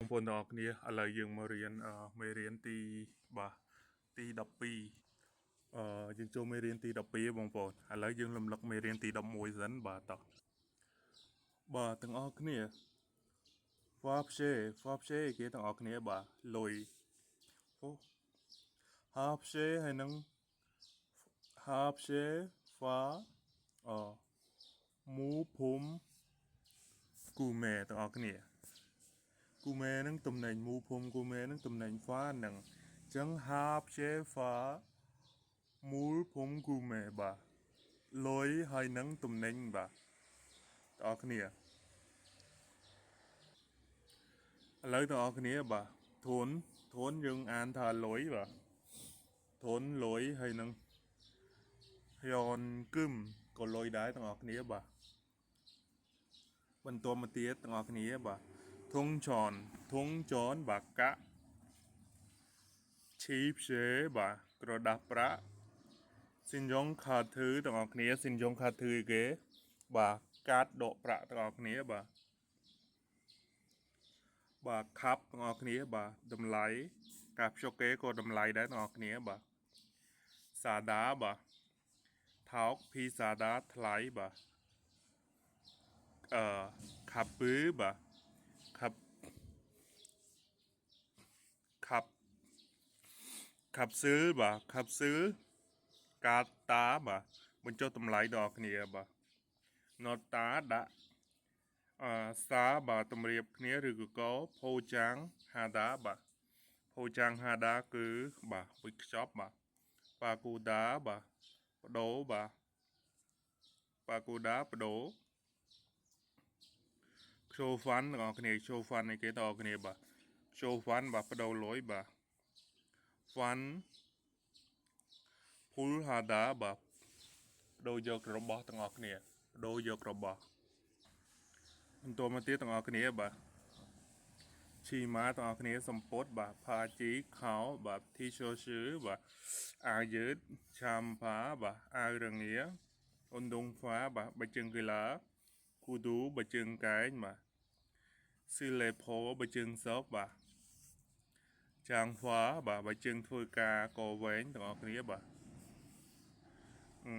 បងប្អូនទាំងអស់គ្នាឥឡូវយើងមករៀនមេរៀនទីបាទទី12យើងចូលមេរៀនទី12បងប្អូនឥឡូវយើងលំលឹកមេរៀនទី11សិនបាទតោះបាទទាំងអស់គ្នា 화폐 화폐 គេទាំងអស់គ្នាបាទលុយអូ 화폐 ហើយនឹង 화폐 ហ្វាអ 물품 구매 ទាំងអស់គ្នា 구매 នឹងតំណែង 물품 구매 នឹងតំណែងហ្វានឹងអញ្ចឹង 화폐와 물품 구매 បាទលុយហើយនឹងតំណែងបាទទាំងអស់គ្នាឥឡូវទាំងអស់គ្នាបាទធនធនយើងអានថាលុយបាទធនលុយហើយនឹង 현금 ក៏លុយដែរទាំងអស់គ្នាបាទបន្ទាប់មកទៀតទាំងអស់គ្នាបាទ 동전 동전 បាទកាក់ 지폐 បាទក្រដាសប្រាក់ 신용카드 ទាំងអស់គ្នា 신용카드 គេបាទកាតដកប្រាក់ទាំងអស់គ្នាបាទបាទ 값 ទាំងអស់គ្នាបាទតម្លៃការភ្ជាប់គេក៏តម្លៃដែរទាំងអស់គ្នាបាទ 싸다 បាទថោក 비싸다 ថ្លៃបាទអឺខាប់ពឺបាទខាប់ខាប់ខាប់ស៊ឺបាទខាប់ស៊ឺកាតាបាទបញ្ចុះតម្លៃដល់គ្នាបាទណូតាដាក់អឺសាបាទតម្រៀបគ្នាឬក៏ក 포장하다 បាទ 포장하다 គឺបាទវិចខ្ចប់បាទ 바꾸다 បាទបដូរបាទ 바꾸다 បដូរ 교환 ទាំងអស់គ្នា 교환 នេះគេទាំងអស់គ្នាបាទ 교환 បាទបដូរលុយបាទ 환불하다 បាទបដូរយករបស់ទាំងអស់គ្នាបដូរយករបស់បន្តមកទៀតទាំងអស់គ្នាបាទ 치마 ទាំងអស់គ្នាសំពត់បាទ 바지 ខោបាទ 티셔츠 បាទអាវយឺត 잠바 បាទអាវរងា 운동화 បាទបជើងកីឡា 구두 បជើងកែងបាទ 슬리퍼 បជើងសបបាទ 장화 បាទបើជើងធ្វើការកវែងទាំងអស់គ្នាបាទអឺ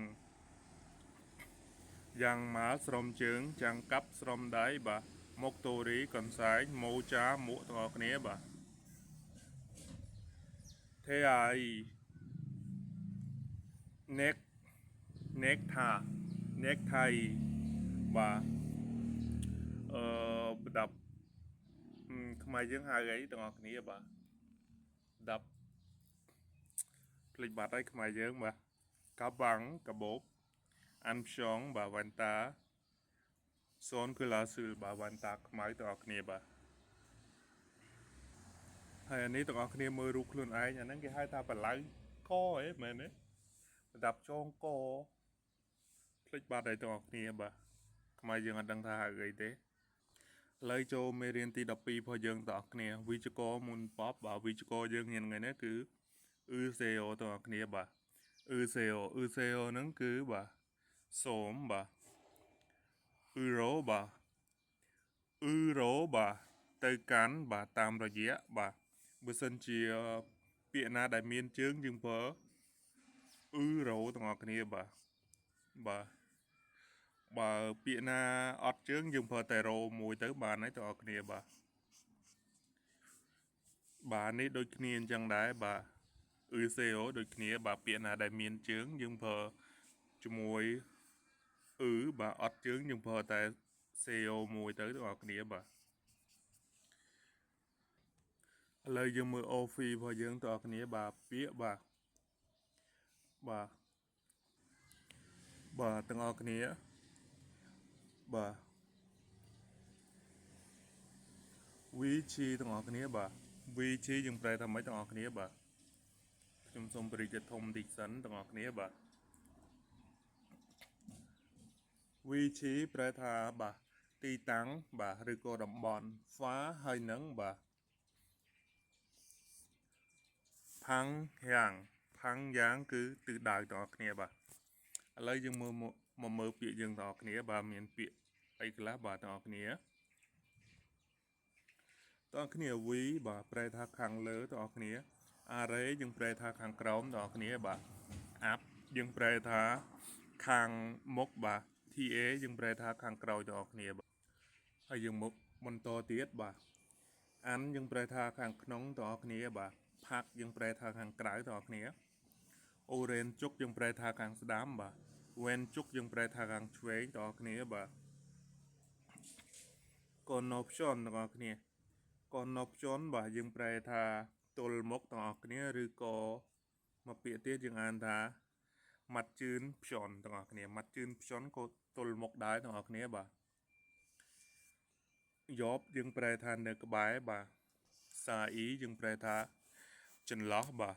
양말 ស្រោមជើង 장갑 ស្រោមដៃបាទ 목도리 កន្សែង 모자 មួកទាំងអស់គ្នាបាទ tie เน็กเน็กทาเน็กไทបាទអឺប្រដាប់ខ្មែរយើងហៅអីទាំងអស់គ្នាបាទប្រដាប់ភ្លេចបាត់ហើយខ្មែរយើងបាទ 가방 កាបូប 안경 បាទវ៉ែនតា 선글라스 បាទវ៉ែនតាខ្មៅទាំងអស់គ្នាបាទហើយអានេះទាំងអស់គ្នាមើលរូបខ្លួនឯងអាហ្នឹងគេហៅថាបឡៅកហ៎មែនទេប្រដាប់ចងកភ្លេចបាត់ហើយទាំងអស់គ្នាបាទខ្មែរយើងអត់ដឹងថាហៅអីទេឥឡូវចូលមេរៀនទី12របស់យើងទាំងអស់គ្នាវិជ្ជករ 문법 បាទវិជ្ជករយើងរៀនថ្ងៃនេះគឺ 으세요 ទាំងអស់គ្នាបាទ 으세요 으세요 ហ្នឹងគឺបាទសូមបាទ 으로 បាទ 으로 បាទទៅកាន់បាទតាមរយៈបាទបើសិនជាពាក្យណាដែលមានជើងយើងប្រើ 으로 ទាំងអស់គ្នាបាទបាទបើពាក្យណាអត់ជើងយើងប្រើតែ 로 មួយទៅបានហើយទាំងអស់គ្នាបាទបាទនេះដូចគ្នាអញ្ចឹងដែរបាទ 으세요 ដូចគ្នាបាទពាក្យណាដែលមានជើងយើងប្រើជាមួយ 으 បាទអត់ជើងយើងប្រើតែ 세요 មួយទៅទាំងអស់គ្នាបាទឥឡូវយើងមើល OF របស់យើងទាំងអស់គ្នាបាទពាក្យបាទបាទបាទទាំងអស់គ្នាបាទ 위치 ទាំងអស់គ្នាបាទ 위치 យើងប្រែថាម៉េចទាំងអស់គ្នាបាទខ្ញុំសូមបរិយាធំតិចសិនទាំងអស់គ្នាបាទ 위치 ប្រែថាបាទទីតាំងបាទឬក៏តំបន់ហ្វាហើយនឹងបាទ 방향 방향 គឺទិសដៅទាំងអស់គ្នាបាទឥឡូវយើងមើលមកមើលពាក្យយើងទាំងអស់គ្នាបាទមានពាក្យអីខ្លះបាទទាំងអស់គ្នា តើគ្នាវីបាទប្រែថាខាងលើតើគ្នាអារ៉េយើងប្រែថាខាងក្រោមតើគ្នាបាទអាប់យើងប្រែថាខាងមុខបាទ TA យើងប្រែថាខាងក្រោយតើគ្នាបាទហើយយើងមកបន្តទៀតបាទអានយើងប្រែថាខាងក្នុងតើគ្នាបាទផាក់យើងប្រែថាខាងក្រៅតើគ្នាអូរ៉េនជុកយើងប្រែថាខាងស្ដាំបាទវ៉ែនជុកយើងប្រែថាខាងឆ្វេងតើគ្នាបាទកូនប់ជន់តើគ្នាកូនប់ជន់បាទយើងប្រែថាទល់មុខទាំងអស់គ្នាឬក៏មកពាក្យទៀតយើងអានថាម៉ាត់ជឿនភ្យន់ទាំងអស់គ្នាម៉ាត់ជឿនភ្យន់ក៏ទល់មុខដែរទាំងអស់គ្នាបាទយបយើងប្រែថានៅក្បែរបាទសាអ៊ីយើងប្រែថាចន្លោះបាទ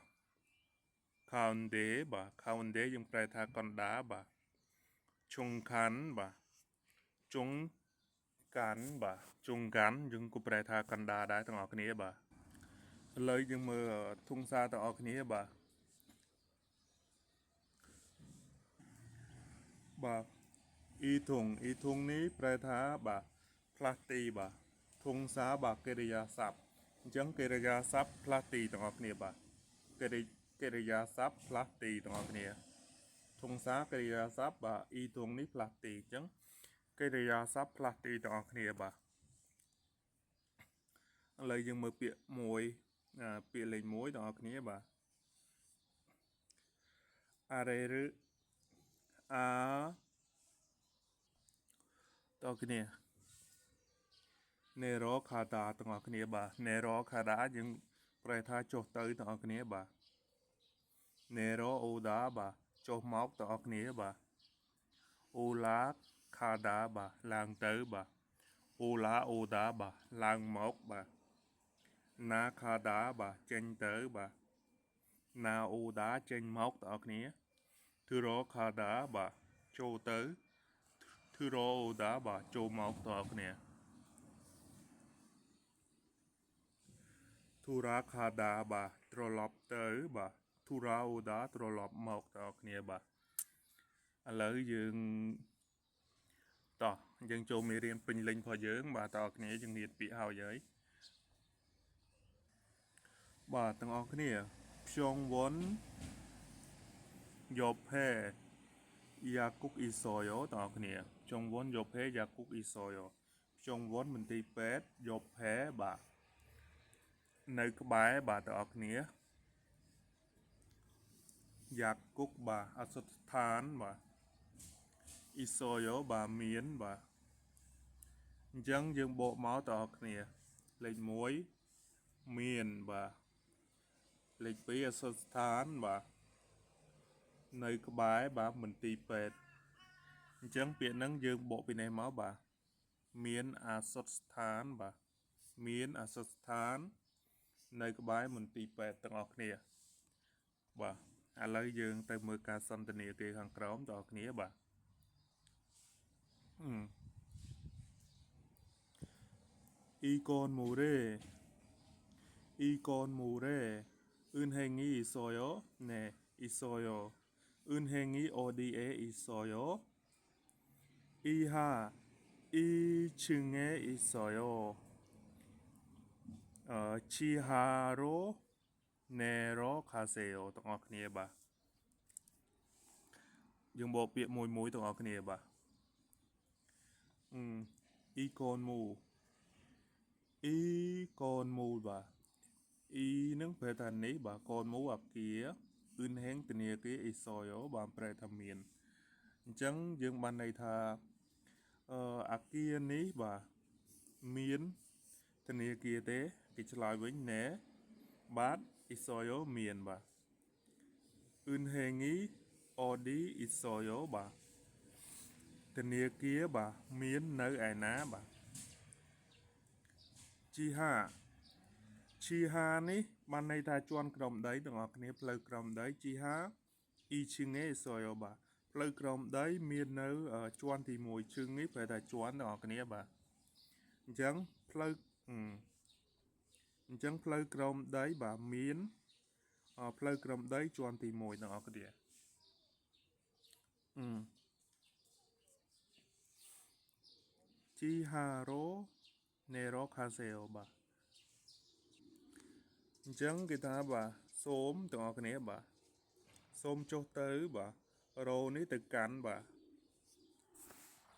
ខោនដេបាទខោនដេយើងប្រែថាកណ្ដាលបាទជុងខាន់បាទជុងកាន់បាទជុងកាន់យើងក៏ប្រែថាកណ្ដាលដែរទាំងអស់គ្នាបាទឥឡូវយើងមើលធុងសារទាំងអស់គ្នាបាទបាទអ៊ីធុងអ៊ីធុងនេះប្រែថាបាទផ្លាស់ទីបាទធុងសារបាទកិរិយាសព្ទអញ្ចឹងកិរិយាសព្ទផ្លាស់ទីទាំងអស់គ្នាបាទកិរិយាសព្ទផ្លាស់ទីទាំងអស់គ្នាធុងសារកិរិយាសព្ទបាទអ៊ីធុងនេះផ្លាស់ទីអញ្ចឹងកិរិយាសព្ទផ្លាស់ទីទាំងអស់គ្នាបាទឥឡូវយើងមើលពាក្យមួយពាក្យលេខ1ទាំងអស់គ្នាបាទអារ៉េឬអាតគ្នានេរ៉ូខាតាទាំងអស់គ្នាបាទនេរ៉ូខាតាយើងប្រែថាចុះទៅទាំងអស់គ្នាបាទនេរ៉ូអូដាបាទចុះមកទាំងអស់គ្នាបាទអូឡាខាតាបាទឡើងទៅបាទអូឡាអូដាបាទឡើងមកបាទណាខាតាបាទចេញទៅបាទណាអូដាចេញមកទាំងអស់គ្នាធឺរ៉ូខាតាបាទចូលទៅធឺរ៉ូអូដាបាទចូលមកទាំងអស់គ្នាធូរ៉ាខាដាបាទត្រឡប់ទៅបាទធូរ៉ាអូដាត្រឡប់មកទាំងអស់គ្នាបាទឥឡូវយើងតោះយើងចូលមេរៀនពេញលេញរបស់យើងបាទទាំងអស់គ្នាយើងរៀនពាក្យហើយហើយបាទទាំងអស់គ្នាព្យងវ៉ុនយបផេយ៉ាគុកអ៊ីសូយ៉ូទាំងអស់គ្នាព្យងវ៉ុនយបផេយ៉ាគុកអ៊ីសូយ៉ូព្យងវ៉ុនមន្ទីរពេទ្យយបផេបាទនៅក្បែរបាទទាំងអស់គ្នាយ៉ាគុកបាទអសុទ្ធស្ថានបាទអ៊ីសូយ៉ូបាទមានបាទអញ្ចឹងយើងបកមកទាំងអស់គ្នាលេខ1មានបាទលេខ2អសុទ្ធស្ថានបាទនៅក្បែរបាទមន្ទីរពេទ្យអញ្ចឹងពាក្យហ្នឹងយើងបកពីនេះមកបាទមានអសុទ្ធស្ថានបាទមានអសុទ្ធស្ថាននៅក្បែរមន្ទីរពេទ្យទាំងអស់គ្នាបាទឥឡូវយើងទៅមើលការសន្ទនាគេខាងក្រោមទាំងអស់គ្នាបាទអ៊ីកនមូរ៉េអ៊ីកនមូរ៉េអ៊ុនហេងីអ៊ីសូយ៉ូណែអ៊ីសូយ៉ូអ៊ុនហេងីអូឌីអេអ៊ីសូយ៉ូអ៊ីហាអ៊ីឈឹងអេអ៊ីសូយ៉ូឈីហារ៉ូនេរ៉ូខាសេអូទាំងអស់គ្នាបាទយើងបកពាក្យមួយមួយទាំងអស់គ្នាបាទអ៊ីកូនមូអ៊ីកូនមូលបាទអ៊ីនឹងប្រែថានេះបាទកូនមូអាគារអ៊ុនហេងធនាគារអ៊ីសូយ៉ូបាទប្រែថាមានអញ្ចឹងយើងបានន័យថាអាគារនេះបាទមានធនាគារទេគេឆ្លើយវិញណែបាទអ៊ីសូយ៉ូមានបាទអ៊ុនហេងីអូឌីអ៊ីសូយ៉ូបាទធនាគារបាទមាននៅឯណាបាទជីហាឈីហានេះបានន័យថាជាន់ក្រោមដីទាំងអស់គ្នាផ្លូវក្រោមដីជីហាអ៊ីឈឹងអេសូយ៉ូបាទផ្លូវក្រោមដីមាននៅជាន់ទី1ជើងនេះប្រែថាជាន់ទាំងអស់គ្នាបាទអញ្ចឹងផ្លូវអញ្ចឹងផ្លូវក្រោមដីបាទមានផ្លូវក្រោមដីជាន់ទី1ទាំងអស់គ្នាជីហារ៉ូនេរ៉ូខាសេអូបាទ អញ្ចឹងគេថាបាទសូមទាំងអស់គ្នាបាទសូមចុះទៅបាទរោនេះទៅកាន់បាទ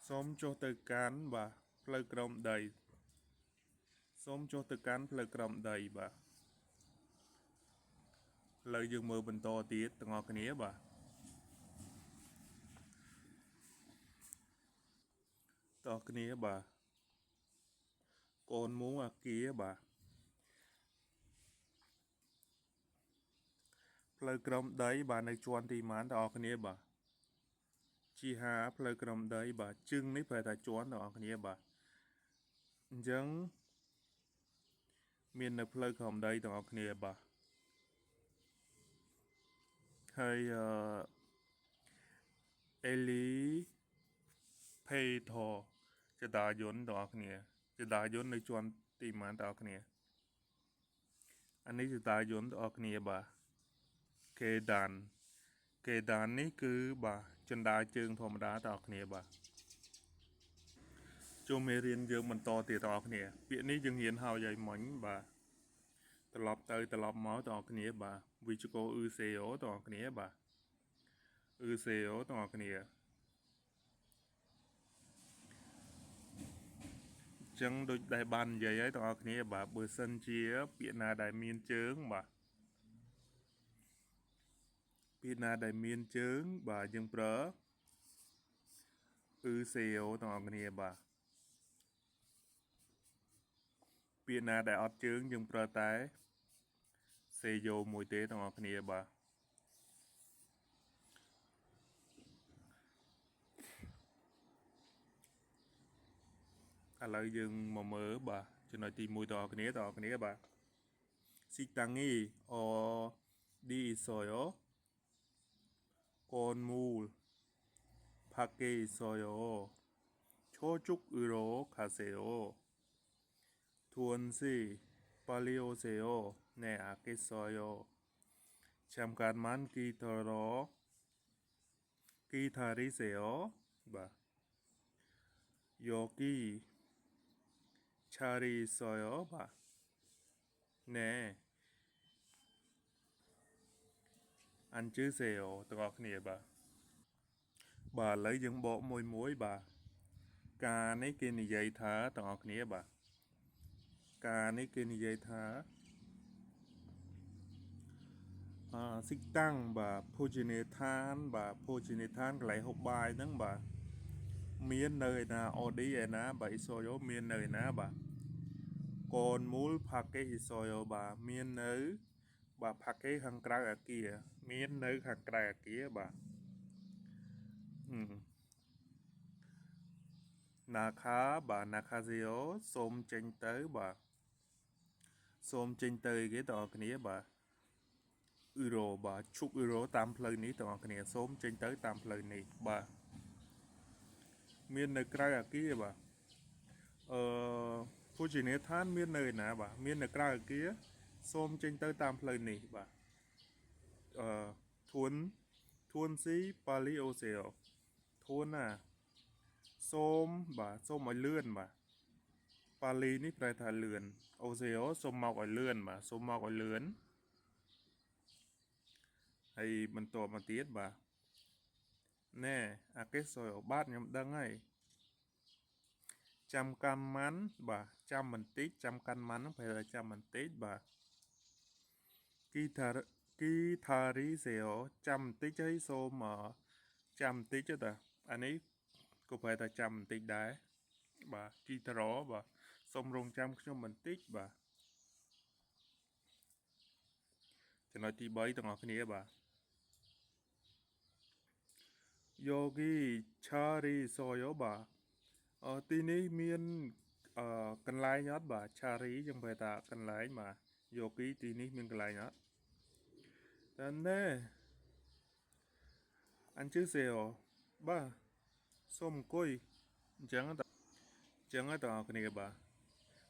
សូមចុះទៅកាន់បាទផ្លូវក្រោមដីសូមចុះទៅកាន់ផ្លូវក្រោមដីបាទឥឡូវយើងមើលបន្តទៀតទាំងអស់គ្នាបាទតោះគ្នាបាទកូនមូអាគារបាទផ្លូវក្រោមដីបាទនៅជាន់ទីម៉ានទាំងអស់គ្នាបាទជីហាផ្លូវក្រោមដីបាទជឹងនេះប្រែថាជាន់ទាំងអស់គ្នាបាទអញ្ចឹងមាននៅផ្លូវក្រោមដីទាំងអស់គ្នាបាទហើយអេលីភេថចតាយន្តទាំងអស់គ្នាចតាយន្តនៅជាន់ទីម៉ានទាំងអស់គ្នាអានេះចតាយន្តទាំងអស់គ្នាបាទកេដានកេដាននេះគឺបាទចិន្តាជើងធម្មតាទាំងអស់គ្នាបាទចូលមេរៀនយើងបន្តទៀតទាំងអស់គ្នាពាក្យនេះយើងរៀនហើយឲ្យមិញបាទត្រឡប់ទៅត្រឡប់មកទាំងអស់គ្នាបាទវិជ្ជកោអ៊ឺសេអូទាំងអស់គ្នាបាទអ៊ឺសេអូទាំងអស់គ្នាចឹងដូចដែលបាននិយាយហើយទាំងអស់គ្នាបាទបើសិនជាពាក្យណាដែលមានជើងបាទពាក្យណាដែលមានជើងបាទយើងប្រើអ៊ឺសេអូទាំងអស់គ្នាបាទពាក្យណាដែលអត់ជើងយើងប្រើតែសេយោមួយទេទាំងអស់គ្នាបាទឥឡូវយើងមកមើលបាទចំណុចទី1ទាំងអស់គ្នាទាំងអស់គ្នាបាទស៊ីតាងីអឌីអ៊ីសូយ៉ូកូនមូលផាកេអ៊ីសូយ៉ូឈូជុកអ៊ឺរ៉ូខាសេអូធួនស៊ីប៉ាលីអូសេអូណែអាកេសូយ៉ូចាំការម៉ាន់គីតរ៉ូគីថារីសេអូបាទយ៉ូគីឆារីសូយ៉ូបាទណែអាន់ជឺសេអូទាំងអស់គ្នាបាទបាទឥឡូវយើងបកមួយមួយបាទការនេះគេនិយាយថាទាំងអស់គ្នាបាទការនេះគេនិយាយថាអស៊ីកតាំងបាទភោជនីយដ្ឋានបាទភោជនីយដ្ឋានកន្លែងហូបបាយហ្នឹងបាទមាននៅឯណាអូឌីឯណាបាទអ៊ីសូយ៉ូមាននៅឯណាបាទកូនមូលផាកេអ៊ីសូយ៉ូបាទមាននៅបាទផាកេខាងក្រៅអាគារមាននៅខាងក្រៅអាគារបាទណាខាបាទណាខាសេអូសូមចេញទៅបាទសូមចេញទៅគេទាំងអស់គ្នាបាទអ៊ឺរ៉ូបាទឈុកអ៊ឺរ៉ូតាមផ្លូវនេះទាំងអស់គ្នាសូមចេញទៅតាមផ្លូវនេះបាទមាននៅក្រៅអាគារបាទអឺភោជនីយដ្ឋានមាននៅឯណាបាទមាននៅក្រៅអាគារសូមចេញទៅតាមផ្លូវនេះបាទអឺធួនធួនស៊ីប៉ាលីអូសេអូធួនណាសូមបាទសូមឲ្យលឿនបាទប៉ាលីនេះប្រែថាលឿនអូសេអូសូមមកឲ្យលឿនបាទសូមមកឲ្យលឿនហើយបន្តមកទៀតបាទណែអាកេសូបាទខ្ញុំដឹងហើយចាំកម្មម៉ាន់បាទចាំបន្តិចចាំកាន់ម៉ាន់ហ្នឹងប្រែថាចាំបន្តិចបាទគីថាគីថារីសេអូចាំបន្តិចហើយសូមចាំបន្តិចតាអានេះក៏ប្រែថាចាំបន្តិចដែរបាទគីតារ៉បាទសូមរងចាំខ្ញុំបន្តិចបាទចំណុចទី3ទាំងអស់គ្នាបាទយោគីឆារីសូយ៉ូបាទអទីនេះមានអកន្លែងអត់បាទឆារីយើងប្រែថាកន្លែងបាទយោគីទីនេះមានកន្លែងអត់តែណែអញ្ជើសេអូបាទសូមអង្គុយអញ្ចឹងអញ្ចឹងទាំងអស់គ្នាបាទ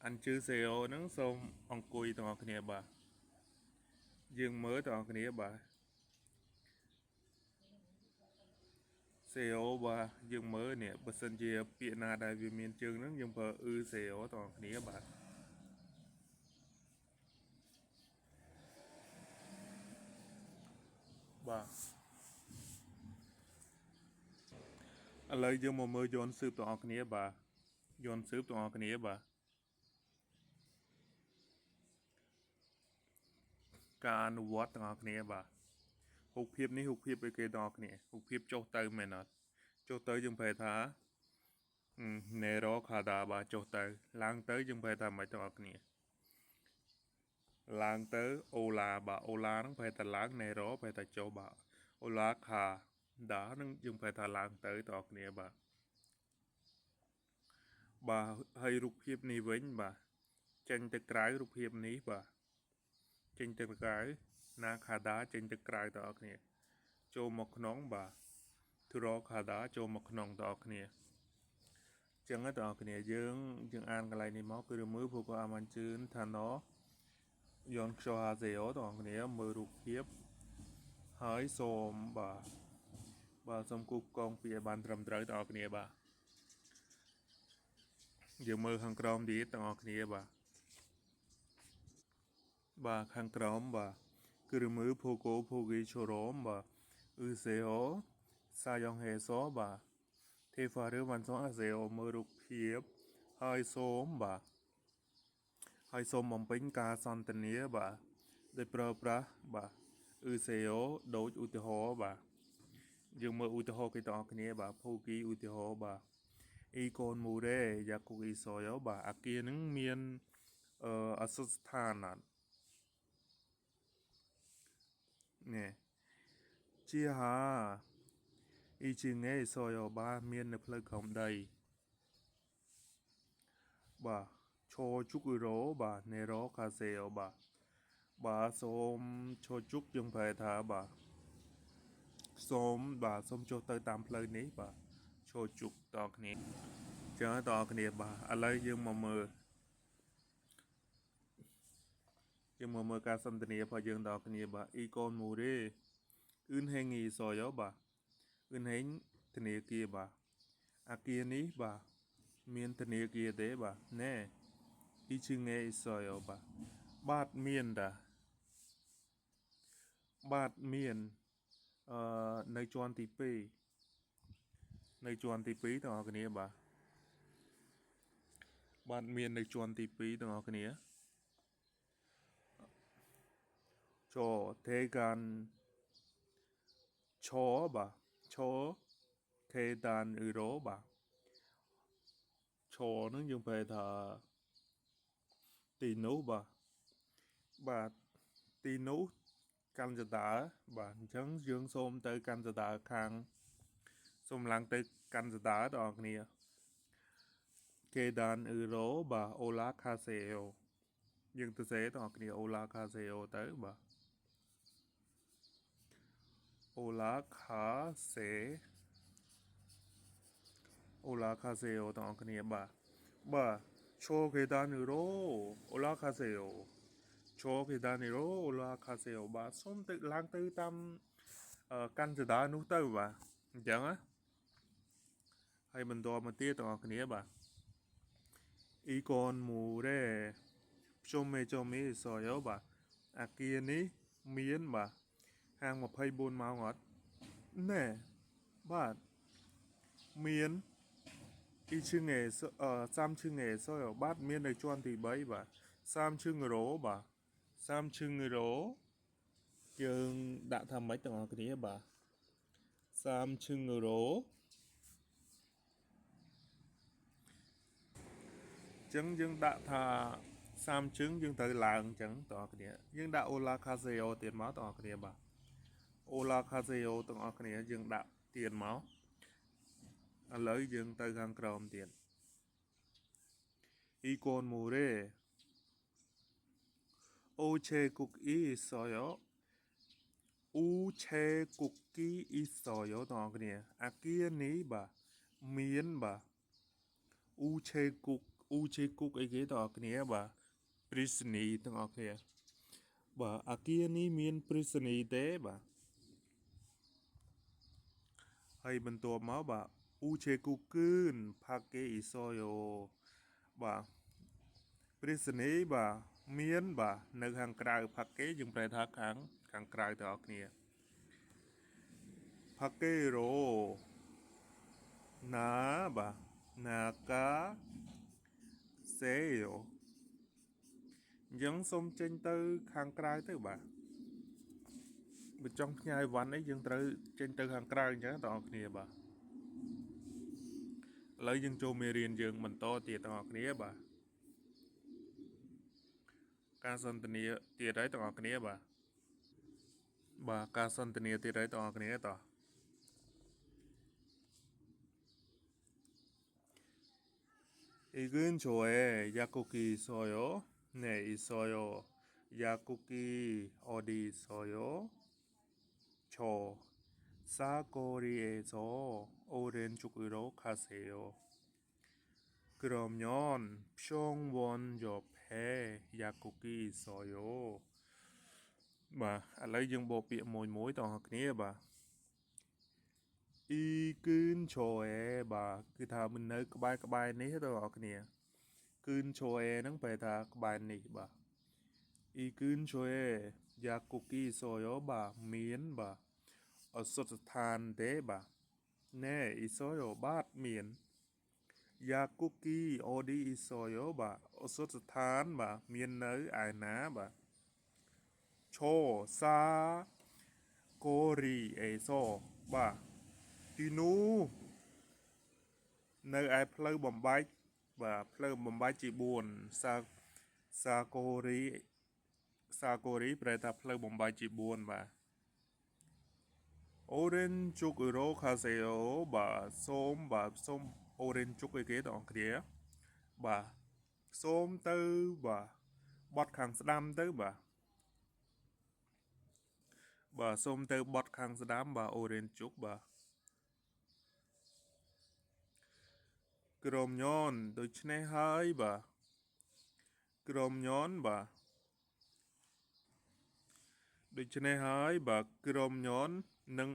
អញ្ជើសេអូហ្នឹងសូមអង្គុយទាំងអស់គ្នាបាទយើងមើលទាំងអស់គ្នាបាទសេអូបាទយើងមើលនេះបើសិនជាពាក្យណាដែលវាមានជើងហ្នឹងយើងប្រើអ៊ឺសេអូទាំងអស់គ្នាបាទ បាទឥឡូវយើងមកមើលយន្តស៊ើបទាំងអស់គ្នាបាទយន្តស៊ើបទាំងអស់គ្នាបាទការអនុវត្តទាំងអស់គ្នាបាទរូបភាពនេះរូបភាពអីគេទាំងអស់គ្នារូបភាពចុះទៅមែនអត់ចុះទៅយើងប្រែថា 내려가다 បាទចុះទៅឡើងទៅយើងប្រែថាមិនទាំងអស់គ្នាឡើងទៅ 올라 បាទ 올라 ហ្នឹងប្រែថាឡើង 내려 ប្រែថាចុះបាទ 올라가다 ហ្នឹងយើងប្រែថាឡើងទៅទាំងអស់គ្នាបាទបាទហើយរូបភាពនេះវិញបាទចេញទៅក្រៅរូបភាពនេះបាទចេញទៅក្រៅ 나가다 ចេញទៅក្រៅទាំងអស់គ្នាចូលមកក្នុងបាទ 들어가다 ចូលមកក្នុងទាំងអស់គ្នាចឹងទាំងអស់គ្នាយើងយើងអានកន្លែងនេះមកគឺមើល 보고 알맞은 단어 연습하세요 ទាំងអស់គ្នាមើលរូបភាពហើយសូមបាទបាទសូមគូកងពីឲ្យបានត្រឹមត្រូវទាំងអស់គ្នាបាទយើងមើលខាងក្រោមទៀតទាំងអស់គ្នាបាទបាទខាងក្រោមបាទ 그림을 보고 보기처럼 បាទ 으세요 사용해서 បាទ 대화를 완성하세요 មើលរូបភាពហើយសូមបាទហើយសូមបំពេញការសន្ទនាបាទដោយប្រើប្រាស់បាទ 으세요 ដូចឧទាហរណ៍បាទយើងមើលឧទាហរណ៍គេទាំងអស់គ្នាបាទ 보기 ឧទាហរណ៍បាទ 이 건물에 약국 있어요 បាទអាគារនឹងមានអឺឱសថស្ថានអត់នេះ 지하 2층에 있어요 បាទមាននៅផ្លូវក្រោមដីបាទ 저쪽으로 បាទ 내려가세요 បាទបាទសូម 저쪽 យើងប្រែថាបាទសូមបាទសូមចុះទៅតាមផ្លូវនេះបាទ 저쪽 តគ្នាចឹងតគ្នាបាទឥឡូវយើងមកមើលយើងមកមើលការសន្ទនារបស់យើងតគ្នាបាទ 이 건물에 은행이 있어요 បាទ 은행 ធនាគារបាទអាគារនេះបាទមានធនាគារទេបាទ 네 2층에 있어요 បាទបាទមានតាបាទមានអឺនៅជាន់ទី2នៅជាន់ទី2ទាំងអស់គ្នាបាទបាទមាននៅជាន់ទី2ទាំងអស់គ្នា저 계단 저 បាទ 저 계단으로 បាទ 저 នឹងយើងប្រែថាទីនោះបាទបាទទីនោះកាន់ចដាបាទអញ្ចឹងយើងសូមទៅកាន់ចដាខាងសូមឡើងទៅកាន់ចដាដល់គ្នា 계단으로 បាទ 올라가세요 យើងទៅសេទាំងអស់គ្នា 올라가세요 ទៅបាទ 올라가세 올라가세요 ទាំងអស់គ្នាបាទបាទ 저 계단으로 올라가세요 저 계단으로 올라가세요 បាទសូមទៅឡើងទៅតាមកាន់ចដានោះទៅបាទអញ្ចឹងណាហើយបន្តមកទៀតទាំងអស់គ្នាបាទ 이 건물에 편의점이 있어요 បាទអាគារនេះមានបាទហាង24ម៉ោងអត់ 네 បាទមាន 2층에 អឺ 3층에 있어요 បាទមាននៅជាន់ទី3បាទ 3층으로 បាទ 3층으로 យើងដាក់ថាម៉េចទាំងអស់គ្នាបាទ 3층으로 ចឹងយើងដាក់ថា3ជឹងយើងត្រូវឡើងអញ្ចឹងទាំងអស់គ្នាយើងដាក់ 올라가세요 ទៀតមកទាំងអស់គ្នាបាទ 올라가세요 ទាំងអស់គ្នាយើងដាក់ទៀតមកឥឡូវយើងទៅខាងក្រោមទៀត 이 건물에 우체국이 있어요 우체국이 있어요 ទាំងអស់គ្នាអាគារនេះបាទមានបាទ 우체국 우체국 អីគេទាំងអស់គ្នាបាទ ប្រៃសណីយ៍ទាំងអស់គ្នាបាទអាគារនេះមានប្រៃសណីយ៍ទេបាទហើយបន្ទាប់មកបាទ 우체국은 밖에 있어요 បាទប្រៃសណីយ៍បាទមានបាទនៅខាងក្រៅ 밖에 យើងប្រែថាខាងខាងក្រៅទាំងអស់គ្នា 밖으로 나 បាទ 나가세요 អញ្ចឹងសូមចេញទៅខាងក្រៅទៅបាទបើចង់ផ្ញើអីវ៉ាន់អីយើងត្រូវចេញទៅខាងក្រៅអញ្ចឹងបងប្អូនគ្នាបាទឥឡូវយើងចូលមេរៀនយើងបន្តទៀតបងប្អូនគ្នាបាទការសន្ទនាទៀតហើយបងប្អូនគ្នាបាទបាទការសន្ទនាទៀតហើយបងប្អូនគ្នាតោះ 이 근처에 약국이 있어요? 네, 있어요. 약국이 어디 있어요? 저 사거리에서 오른쪽으로 가세요. 그러면 병원 옆에 약국이 있어요. បាទឥឡូវយើងបកពាក្យមួយមួយតោះគ្នាបាទ 이 근처에 បាទគឺថាមិននៅក្បែរក្បែរនេះទៅបងប្អូនគ្នា 근처에 ហ្នឹងប្រែថាក្បែរនេះបាទ 이 근처에 약국이 있어요 បាទមានបាទឱសថស្ថានទេបាទ 네 있어요 បាទមាន 약국이 어디 있어요 បាទឱសថស្ថានបាទមាននៅឯណាបាទ 저 사거리에서 បាទទីនោះនៅឯផ្លូវបំបែកបាទផ្លូវបំបែកជា4សាសាកូរីសាកូរីប្រែថាផ្លូវបំបែកជា4បាទ 오른쪽으로 가세요 បាទសូមបាទសូម 오른쪽 អីគេបងប្អូនគ្នាបាទសូមទៅបាទបត់ខាងស្ដាំទៅបាទបាទសូមទៅបត់ខាងស្ដាំបាទ 오른쪽 បាទ ក្រុមញនដូច្នេះហើយបាទក្រុមញនបាទដូច្នេះហើយបាទក្រុមញននឹង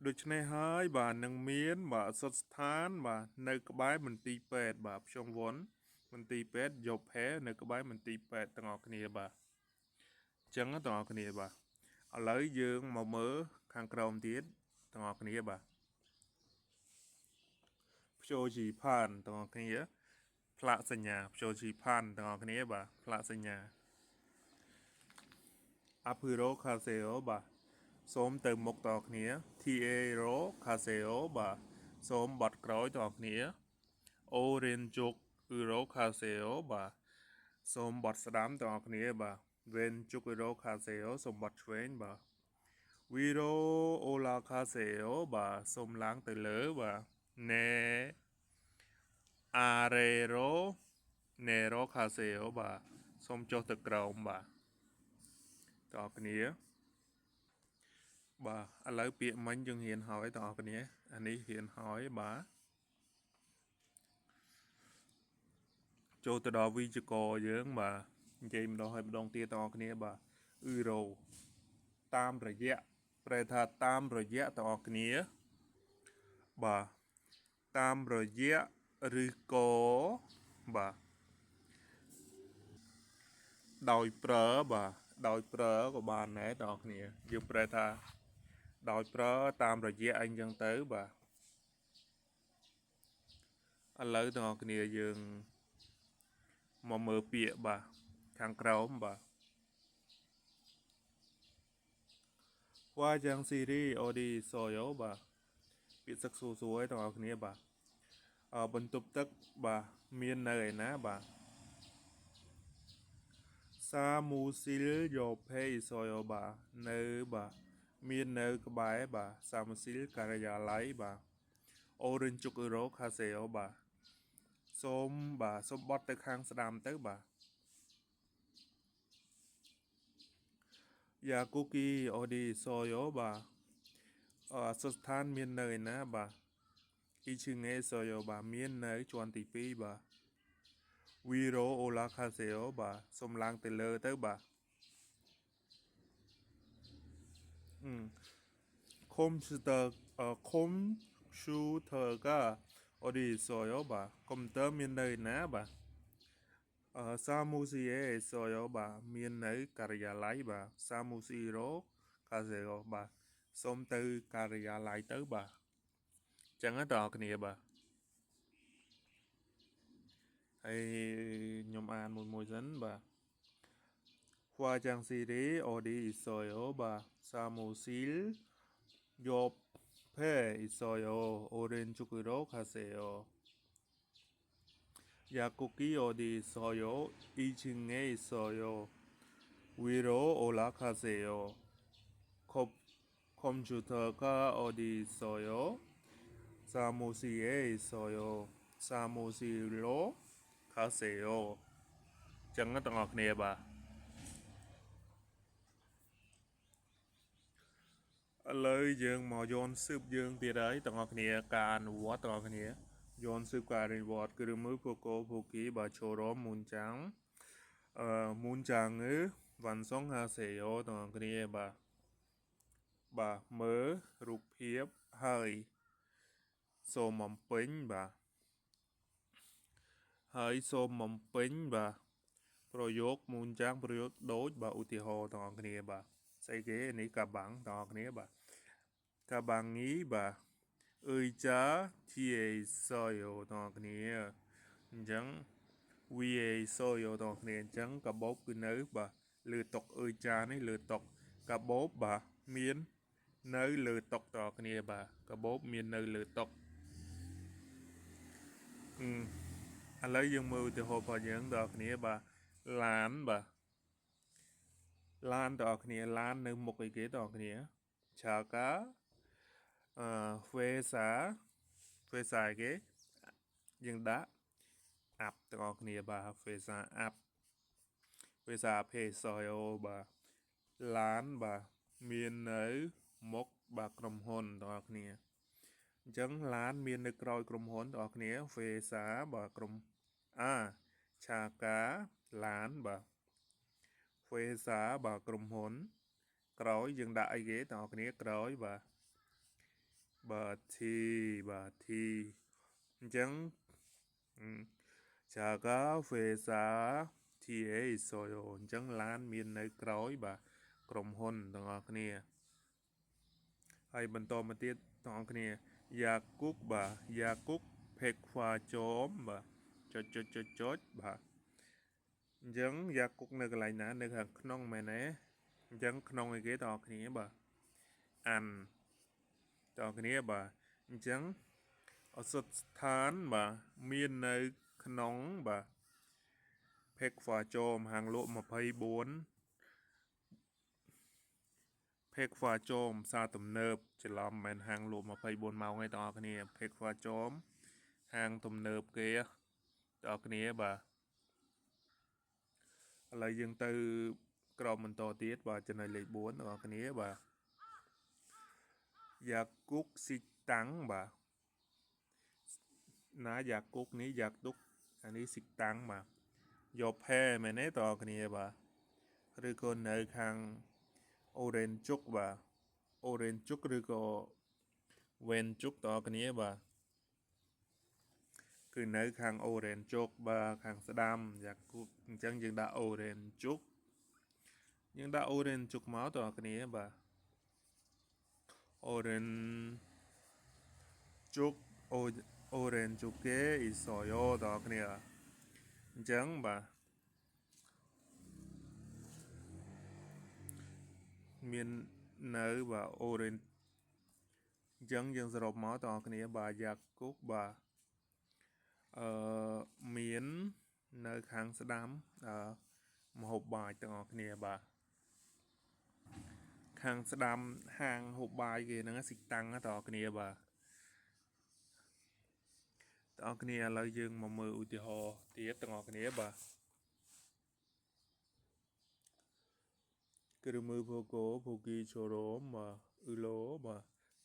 ដូច្នេះហើយបាទនឹងមានបាទសុទ្ធស្ថានបាទនៅក្បែរមន្ទីរពេទ្យបាទភ្យងវ៉ុនមន្ទីរពេទ្យយប់ផែនៅក្បែរមន្ទីរពេទ្យទាំងអស់គ្នាបាទអញ្ចឹងទាំងអស់គ្នាបាទឥឡូវយើងមកមើលខាងក្រោមទៀតទាំងអស់គ្នាបាទភ្ចូលជីផានទាំងអស់គ្នាផ្លាកសញ្ញាភ្ចូលជីផានទាំងអស់គ្នាបាទផ្លាកសញ្ញាអភិរោខាសេអូបាទសូមទៅមុខតគ្នា TA រ៉ូខាសេអូបាទសូមបត់ក្រោយតគ្នាអូរៀនជុកអ៊ឺរ៉ូខាសេអូបាទសូមបត់ស្ដាំតគ្នាបាទវេនជុកអ៊ឺរ៉ូខាសេអូសូមបត់ឆ្វេងបាទវីរ៉ូអូឡាខាសេអូបាទសូមឡើងទៅលើបាទណេអារេរ៉ូណេរ៉ូខាសេអូបាទសូមចុះទៅក្រោមបាទតគ្នាបាទឥឡូវពាក្យមិញយើងរៀនហើយបងប្អូនគ្នាអានេះរៀនហើយបាទចូលទៅដល់វិជ្ជករយើងបាទនិយាយម្ដងហើយម្ដងទៀតបងប្អូនគ្នាបាទអ៊ឺរ៉ូតាមរយៈប្រែថាតាមរយៈបងប្អូនគ្នាបាទតាមរយៈឬក៏បាទដោយប្រើបាទដោយប្រើក៏បានដែរបងប្អូនគ្នាយើងប្រែថាដោយប្រើតាមរយៈអីចឹងទៅបាទឥឡូវទាំងអស់គ្នាយើងមកមើលពាក្យបាទខាងក្រោមបាទវ៉ាយ៉ាងស៊ីរីអូឌីសូយ៉ូបាទពាក្យសឹកសួរសួរឲ្យទាំងអស់គ្នាបាទបន្ទប់ទឹកបាទមាននៅឯណាបាទសាមូស៊ីលយ៉ូភេសូយ៉ូបាទនៅបាទមាននៅក្បែរបាទសាមស៊ីលការិយាល័យបាទអូរិនជុកអ៊ឺរ៉ូខាសេអូបាទសូមបាទសូមបត់ទៅខាងស្ដាំទៅបាទយ៉ាគូគីអូឌីសូយ៉ូបាទអសុស្ថានមាននៅឯណាបាទអ៊ីឈឺងេសូយ៉ូបាទមាននៅជាន់ទី2បាទវីរ៉ូអូឡាខាសេអូបាទសូមឡើងទៅលើទៅបាទ 컴퓨터 컴퓨터가 어디 있어요? បាទកុំព្យូទ័រមាននៅណាបាទសាមូស៊ីអេ있어요 បាទមាននៅការិយាល័យបាទសាមូស៊ីរ៉ូកាសេអូបាទ សូមទៅការិយាល័យទៅបាទអញ្ចឹងណាបងប្អូនគ្នាបាទហើយខ្ញុំអានមួយមួយសិនបាទ 화장실이 어디 있어요? 바 사무실 옆에 있어요. 오른쪽으로 가세요. 약국이 어디 있어요? 2층에 있어요. 위로 올라가세요. 컴, 컴퓨터가 어디 있어요? 사무실에 있어요. 사무실로 가세요. ចឹងណាទាំងអស់គ្នាបាទឥឡូវយើងមកយន់ស៊ើបយើងទៀតហើយទាំងអស់គ្នាការអនុវត្តទាំងអស់គ្នាយន់ស៊ើបការអនុវត្តគឺមើលពកោភូគីបាទចូលរមមុនចាំងអឺមុនចាំងគឺវ៉ាន់សុងហាសេយោទាំងអស់គ្នាបាទបាទមើលរូបភាពហើយសូមបំពេញបាទហើយសូមបំពេញបាទប្រយោគមុនចាំងប្រយោគដូចបាទឧទាហរណ៍ទាំងអស់គ្នាបាទស្អីគេនេះកាបាំងទាំងអស់គ្នាបាទ 가방이 바 의자 뒤에 있어요 ទាំងគ្នាអញ្ចឹង 위에 있어요 ទាំងគ្នាអញ្ចឹងកាបូបគឺនៅបាទលើតុអើចានេះលើតុកាបូបបាទមាននៅលើតុទាំងគ្នាបាទកាបូបមាននៅលើតុឥឡូវយើងមើលឧទាហរណ៍របស់យើងទាំងគ្នាបាទឡានបាទឡានទាំងគ្នាឡាននៅមុខអីគេទាំងគ្នាឆាកាអឺ 회사 회사 គេយើងដាក់ 앞 ទាំងអស់គ្នាបាទ 회사 앞 회사 앞에 있어요 បាទឡានបាទមាននៅមុខបាទក្រុមហ៊ុនទាំងអស់គ្នាអញ្ចឹងឡានមាននៅក្រោយក្រុមហ៊ុនទាំងអស់គ្នា 회사 បាទក្រុមអាឆាកាឡានបាទ 회사 បាទក្រុមហ៊ុនក្រោយយើងដាក់អីគេទាំងអស់គ្នាក្រោយបាទបាទ T បាទ T អញ្ចឹង 차가 회사 뒤에 있어요 អញ្ចឹងឡានមាននៅក្រោយបាទក្រុមហ៊ុនទាំងអស់គ្នាហើយបន្តមកទៀតទាំងអស់គ្នា약국 បាទ 약국 백화점 បាទចុចចុចចុចចុចបាទអញ្ចឹង 약국 នៅកន្លែងណានៅខាងក្នុងមែនទេអញ្ចឹងក្នុងអីគេទាំងអស់គ្នាបាទអានទាំងអស់គ្នាបាទអញ្ចឹងឱសថស្ថានបាទមាននៅក្នុងបាទ 백화점 ហាងលក់24 백화점 ផ្សារទំនើបច្រឡំមិនមែនហាងលក់24ម៉ោងទេទាំងអស់គ្នា 백화점 ហាងទំនើបគេទាំងអស់គ្នាបាទឥឡូវយើងទៅក្រមបន្តទៀតបាទចំណុចលេខ4ទាំងអស់គ្នាបាទ 약국 식당 បាទណា 약국 នេះ 약국 អានេះ 식당 បាទយកផែមែនទេតើគ្នាបាទឬក៏នៅខាង 오른쪽 បាទ 오른쪽 ឬក៏ 왼쪽 តើគ្នាបាទគឺនៅខាង 오른쪽 បាទខាងស្ដាំ 약국 អញ្ចឹងយើងដាក់ 오른쪽 យើងដាក់ 오른쪽 មកតើគ្នាបាទ 오른쪽 អូ 오른쪽에 있어요 តើគ្នាអញ្ចឹងបាទមាននៅបាទ 오른 អញ្ចឹងយើងសរុបមកតើគ្នាបាទ 약국 បាទអឺមាននៅខាងស្ដាំអឺម្ហូបបាយទាំងអស់គ្នាបាទខាងស្ដាំហាងហូបបាយគេហ្នឹង 식당 តើគ្នាបាទទាំងអស់គ្នាឥឡូវយើងមកមើលឧទាហរណ៍ទៀតទាំងអស់គ្នាបាទ 그림을 보고 보기처럼 을로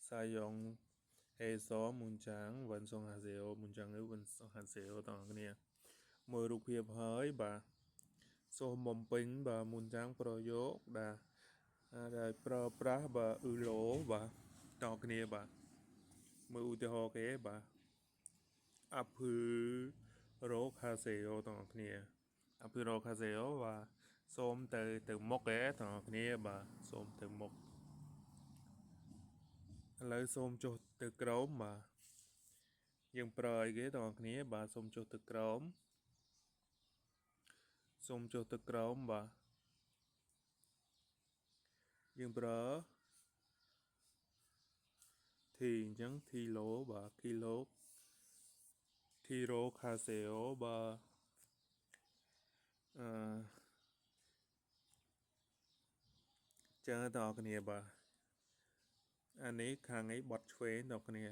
사용해서 문장 완성하세요. 문장을 완성하세요. ទាំងអស់គ្នាមើលរូបភាពហើយបាទសូមបំពេញបាទ 문장 ប្រយោគដែលដែលប្រើប្រាស់បាទ 을로 បាទទាំងអស់គ្នាបាទមើលឧទាហរណ៍គេបាទ 앞으로 가세요 ទាំងអស់គ្នា 앞으로 가세요 បាទសូមទៅទៅមុខឯទាំងអស់គ្នាបាទសូមទៅមុខ ឥឡូវសូមចុះទៅក្រោមបាទយើងប្រើអីគេទាំងអស់គ្នាបាទសូមចុះទៅក្រោមសូមចុះទៅក្រោមបាទយើងប្រើ T អញ្ចឹង T ឡូបាទគីឡូធីរ៉ូខាសេអូបាទអឺចឹងតើគ្នាបាទអានេះខាងឯបត់ឆ្វេងដល់គ្នា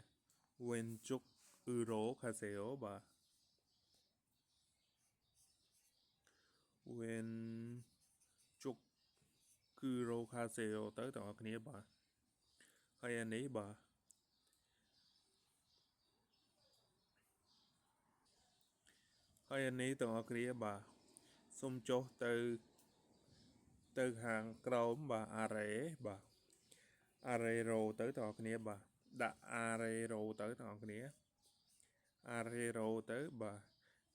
វេនជុកអ៊ឺរ៉ូខាសេអូបាទវេនជុកគឺរ៉ូខាសេអូទៅទាំងអស់គ្នាបាទហើយអានេះបាទហើយអានេះទាំងអស់គ្នាបាទសូមចុះទៅខាងក្រោមបាទអារ៉េបាទអារ៉េរ៉ូទៅទាំងអស់គ្នាបាទដាក់អារ៉េរ៉ូទៅទាំងអស់គ្នាអារ៉េរ៉ូទៅបាទ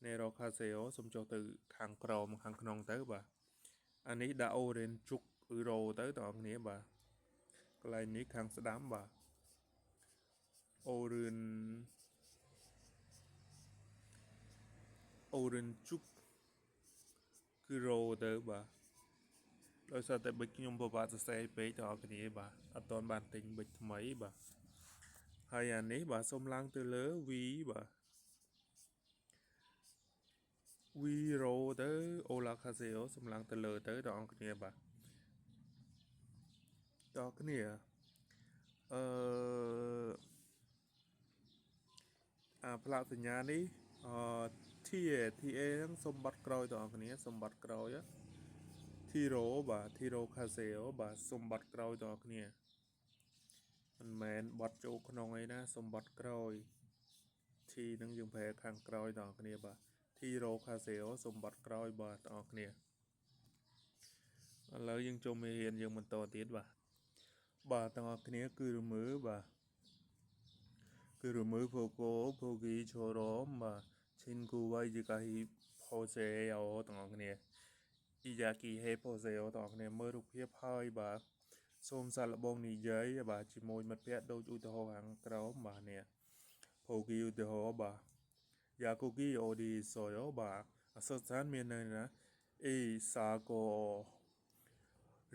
នេរ៉ូខាសេអូសូមចុះទៅខាងក្រោមខាងក្នុងទៅបាទអានេះដាក់អូរ៉េនជុករ៉ូទៅទាំងអស់គ្នាបាទកន្លែងនេះខាងស្ដាំបាទអូរិនជុកគឺរ៉ូទៅបាទដោយសារតែប៊ិចខ្ញុំពិបាកសរសេរពេកទាំងអស់គ្នាបាទអត់ទាន់បានទិញប៊ិចថ្មីបាទហើយអានេះបាទសូមឡើងទៅលើ V បាទ V រ៉ូទៅអូឡាខាសេអូសូមឡើងទៅលើទៅទាំងអស់គ្នាបាទដល់គ្នាអឺអាផ្លាកសញ្ញានេះអឺ TA ហ្នឹងសូមបាត់ក្រោយទាំងអស់គ្នាសូមបាត់ក្រោយធីរ៉ូបាទធីរ៉ូខាសេអូបាទសូមបាត់ក្រោយទាំងអស់គ្នាមិនមែនបត់ចូលក្នុងអីណាសូមបាត់ក្រោយ T នឹងយើងប្រែខាងក្រោយទាំងអស់គ្នាបាទធីរ៉ូខាសេអូសូមបាត់ក្រោយបាទទាំងអស់គ្នាឥឡូវយើងចូលមេរៀនយើងបន្តទៀតបាទបាទទាំងអស់គ្នាគឺរមើបាទគឺរមើភូកូភូគីឆូរ៉មបាទឈិនគូវៃយីកាហ៊ីផូសេអូទាំងអស់គ្នាអ៊ីយ៉ាគីហេផូសេអូទាំងអស់គ្នាមើលរូបភាពហើយបាទសូមសាកល្បងនិយាយបាទជាមួយមិត្តភ័ក្តិដូចឧទាហរណ៍ខាងក្រោមបាទនេះភូគីឧទាហរណ៍បាទយ៉ាកូគីអូឌីសូយ៉ូបាទអសុស្ថានមាននៅណាអេសាកូ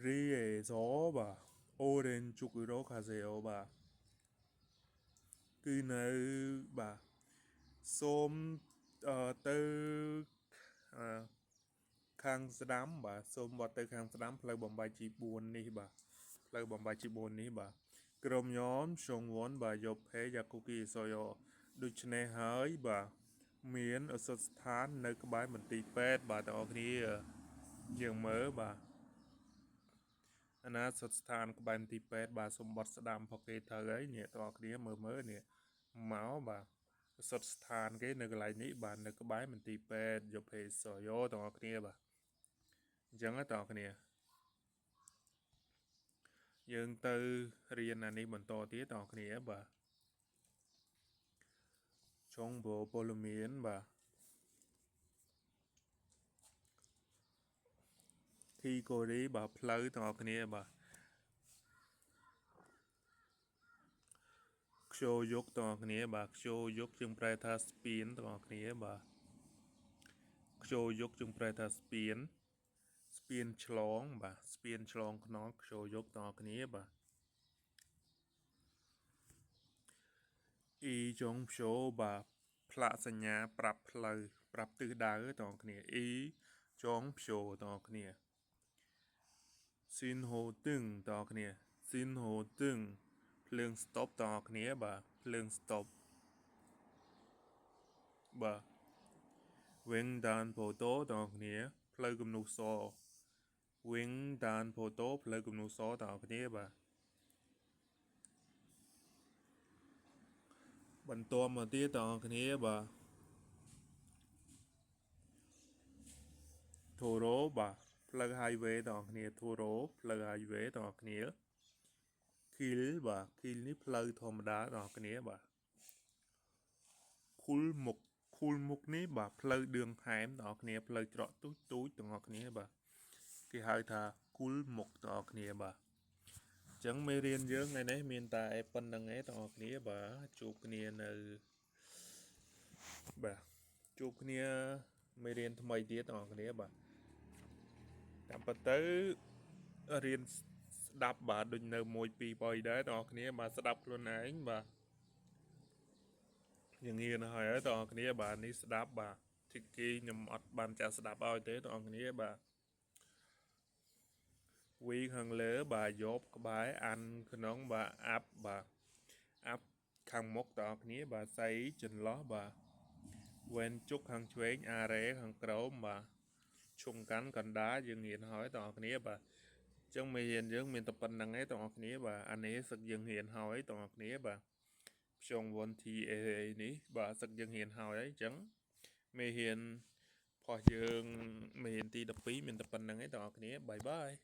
រីអេសោបាទអូរ៉េនជុករ៉ូខាសេអូបាទគឺនៅបាទសូមទៅអឺខាងស្ដាំបាទសូមបត់ទៅខាងស្ដាំផ្លូវបំបី G4 នេះបាទផ្លូវបំបី G4 នេះបាទក្រុមញោមชงវ៉ុនបាទយកភេយ៉ាកូគីសូយ៉ូដូច្នេះហើយបាទមានឱសថស្ថាននៅក្បែរមន្ទីរពេទ្យបាទទាំងអស់គ្នាយើងមើលបាទអាណាសុទ្ធស្ថានក្បែរមន្ទីរពេទ្យបាទសូមបត់ស្ដាំផកគេត្រូវហើយនេះទាំងអស់គ្នាមើលមើលនេះមកបាទសុទ្ធស្ថានគេនៅកន្លែងនេះបាទនៅក្បែរមន្ទីរពេទ្យយកភេសូយ៉ូទាំងអស់គ្នាបាទអញ្ចឹងទាំងអស់គ្នាយើងទៅរៀនអានេះបន្តទៀតទាំងអស់គ្នាបាទចុងបពលមានបាទធីកូរីបាទផ្លូវទាំងអស់គ្នាបាទខ្ជោយុកទាំងអស់គ្នាបាទខ្ជោយុកយើងប្រែថាស្ពានទាំងអស់គ្នាបាទខ្ជោយុកយើងប្រែថាស្ពានស្ពានឆ្លងបាទស្ពានឆ្លងខ្នងខ្ជោយុកទាំងអស់គ្នាបាទអ៊ីចុងភ្យោបាទផ្លាកសញ្ញាប្រាប់ផ្លូវប្រាប់ទិសដៅទាំងអស់គ្នាអ៊ីចុងភ្យោទាំងអស់គ្នាស៊ីនហូទឹងទាំងអស់គ្នាស៊ីនហូទឹងភ្លើងស្តុបទាំងអស់គ្នាបាទភ្លើងស្តុបបាទវិញដានផូតូទាំងអស់គ្នាផ្លូវគំនូសវិញដានផូតូផ្លូវគំនូសទាំងអស់គ្នាបាទបន្តមកទៀតទាំងអស់គ្នាបាទធូរ៉ូបាទផ្លូវ highway ទាំងអស់គ្នាធូរ៉ូផ្លូវ highway ទាំងអស់គ្នាគីលបាទគីលនេះផ្លូវធម្មតាទាំងអស់គ្នាបាទគូលមុខគូលមុខនេះបាទផ្លូវឌឿងហែមទាំងអស់គ្នាផ្លូវច្រកទូចទូចទាំងអស់គ្នាបាទគេហៅថាគូលមុខទាំងអស់គ្នាបាទ ចឹងមេរៀនយើងថ្ងៃនេះមានតែប៉ុណ្្នឹងឯងទាំងអស់គ្នាបាទជួបគ្នានៅបាទជួបគ្នាមេរៀនថ្មីទៀតទាំងអស់គ្នាបាទតាមពិតទៅរៀនស្ដាប់បាទដូចនៅ1 2 3ដែរទាំងអស់គ្នាបាទស្ដាប់ខ្លួនឯងបាទយ៉ាងងាយណាស់ហើយទាំងអស់គ្នាបាទនេះស្ដាប់បាទធីគីខ្ញុំអត់បានចាក់ស្ដាប់ឲ្យទេទាំងអស់គ្នាបាទវីខាងលើបាទយប់ក្បែរអានក្នុងបាទអាប់បាទអាប់ខាងមុខទាំងអស់គ្នាបាទសៃចន្លោះបាទវែនជុកខាងឆ្វេងអារ៉េខាងក្រោមបាទឈុងកាន់កណ្ដាលយើងរៀនហើយទាំងអស់គ្នាបាទអញ្ចឹងមេរៀនយើងមានតែប៉ុណ្្នឹងឯងទាំងអស់គ្នាបាទអានេះសឹកយើងរៀនហើយទាំងអស់គ្នាបាទភ្យងវន T A A នេះបាទសឹកយើងរៀនហើយអញ្ចឹងមេរៀនផុសយើងមេរៀនទី12មានតែប៉ុណ្្នឹងឯងទាំងអស់គ្នាbye bye.